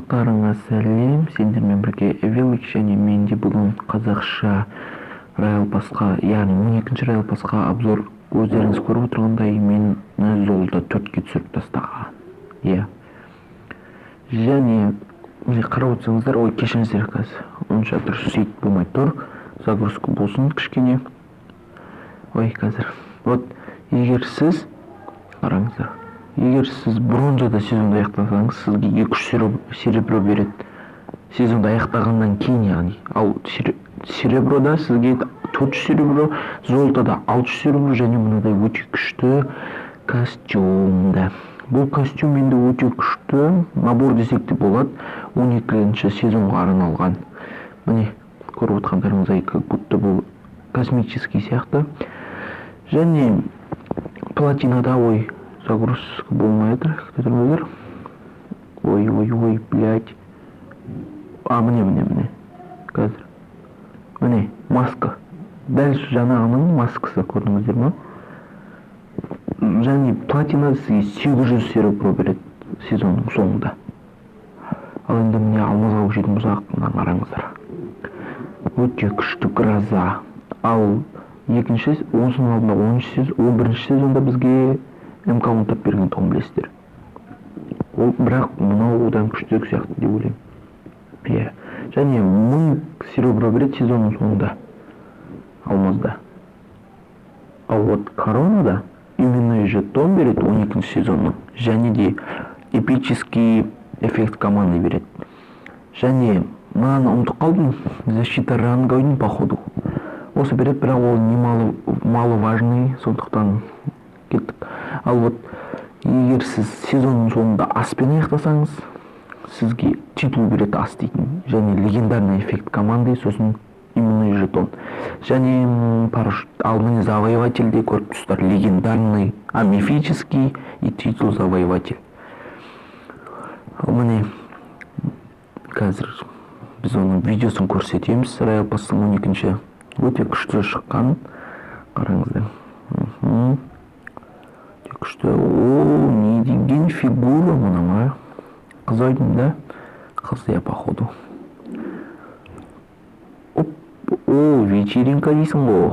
Барлықтарыңа сәлем, сендермен бірге Эвелик және мен де бүгін қазақша Royal Passқа, яғни 12-ші Royal Passқа обзор. Өздеріңіз көріп отырғандай, мені золото 4-ке түсіріп тастаған. Иә. Және міне қарап отырсаңыздар, ой, кешіріңіздер, қазір онша дұрыс сөйтіп болмай тұр. Загрузка болсын кішкене. Ой, қазір. Вот, егер сіз қараңыздар, егер сіз бронзада сезонды аяқтасаңыз, сізге 200 серебро береді. Сезонды аяқтағаннан кейін, яғни. Ал сереброда сізге 400 серебро, золотода 600 серебро және мынадай өте күшті костюм да. Бұл костюм енді өте күшті набор десек те болады. 12-ші сезонға арналған. Міне, көріп отырғандарыңыздай, как будто бұл космический сияқты. Және платинада, ой, загрузка болмай жатыр, күте тұрыңыздар. Ой, ой, ой, блядь. А, міне, міне, міне. Қазір. Міне, маска. Дәл жаңағының маскасы, көрдіңіздер ма? Және платинада сізге 800 серебро береді сезонның соңында. Ал енді міне алмазға көшетін болсақ, мына қараңыздар. Өте күшті гроза. Ал екінші, осының алдында 11-ші сезонда бізге МК-14 берген тұғын білесіздер. Ол бірақ мынау одан күштірек сияқты деп ойлаймын. Иә. Және 1000 серебро береді сезонның соңында алмазда. Ал вот коронада именной жетон береді 12-ші сезонның. Және де эпический эффект команды береді. Және мынаны ұмытып қалдым. Защита ранга ойын походу. Осы береді, бірақ ол не маловажный, сондықтан кеттік. Ал вот егер сіз сезонның соңында аспен аяқтасаңыз, сізге титул береді ас дейтін, және легендарный эффект команды, сосын именной жетон. Және парашют. Ал міне завоевательде көріп тұрсыздар, легендарный, а мифический и титул завоеватель. Ал міне қазір біз оның видеосын көрсетеміз. Royal Pass'тың 12-ші өте күшті шыққан. Қараңыздар. Өте күшті. О, не деген фигура мынау, а? Қыз ойдым да? Қыз я, походу. Оп, о, вечеринка дейсің ғой.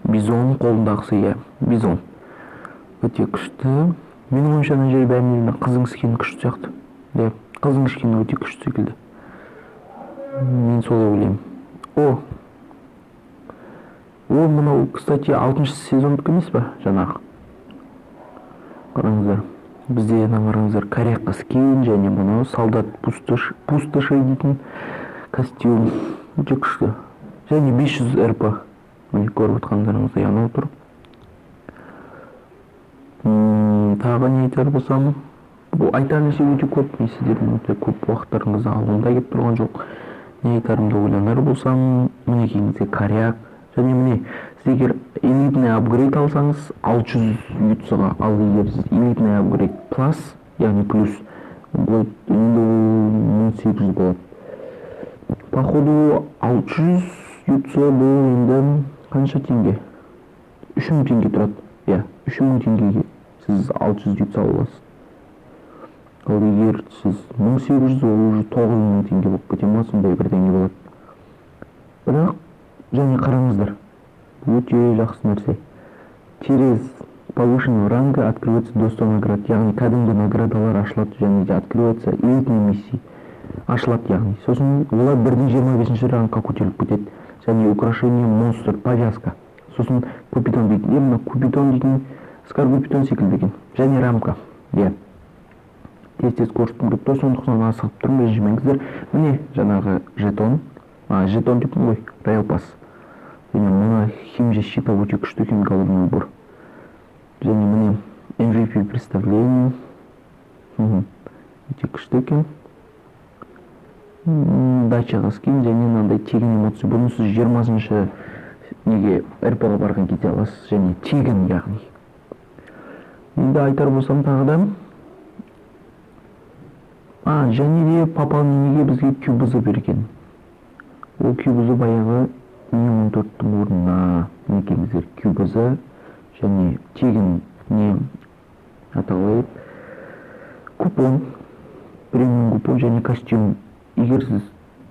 Бизон қолындағысы, иә, бизон. Өте күшті. Менің ойымша, ана жер бәрінен қыздың скині күшті сияқты. Иә, қыздың скині өте күшті секілді. Мен солай ойлаймын. О, о, мынау, кстати, 6-шы сезондікі емес па, жаңағы? Қараңыздар. Бізде ана қараңыздар, коряққа скин және мынау солдат пустоши дейтін костюм. Өте күшті. Және 500 РП. Міне көріп отырғандарыңыздай анау тұр. Тағы не айтар болсам, бұл айтар нәрсе өте көп. Мен сіздердің өте көп уақыттарыңызды алғым да келіп тұрған жоқ. Не айтарымды ойланар болсам, мінекейіңізде коряк. Және міне, сіз егер элитный апгрейд алсаңыз, 600 юцаға, ал егер сіз элитный апгрейд плюс, яғни плюс, бұл енді ол 1800 болады. Походу 600 юца бұл енді қанша теңге? 3000 теңге тұрады. Иә, 3000 теңгеге сіз 600 юца ала аласыз. Ал егер сіз 1800, ол уже 9000 теңге болып кете ма, сондай бірдеңе болады. Бірақ және қараңыздар, өте жақсы нәрсе. Через повышенного ранга открывается доступ наград, яғни кәдімгі наградалар ашылады және де открывается элитный миссии ашылады, яғни. Сосын олар бірден 25-ші рангқа көтеріліп кетеді. Және украшение монстр, повязка. Сосын купидон дейтін, мына купидон дейтін скорпион секілді екен. Және рамка. Иә. Тез-тез көрсеткім келіп тұр, сондықтан асығып тұрмын, ренжімеңіздер. Міне жаңағы жетон. А, жетон деппін ғой, Royal Pass. Және мына химзащита өте күшті екен, головной убор. Және міне MVP представление. Өте күшті екен. Дачаға скин және мынандай тегін эмоция. Бұны сіз 20-шы неге РП-ға барған кезде аласыз, және тегін, яғни. Енді айтар болсам тағы да. А, және де пополнениеге бізге QBZ берген. Ол QBZ баяғы ми 14-тің орнына, мінекейіңіздер, QBZ және тегін не аталайды, купон. Премиум купон және костюм. Егер сіз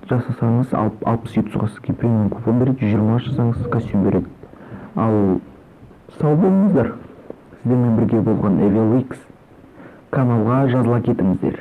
жасасаңыз, 60 ұтысқа сізге премиум купон береді, 120 жасасаңыз, костюм береді. Ал сау болыңыздар! Сіздермен бірге болған Эвел X. Каналға жазыла кетіңіздер.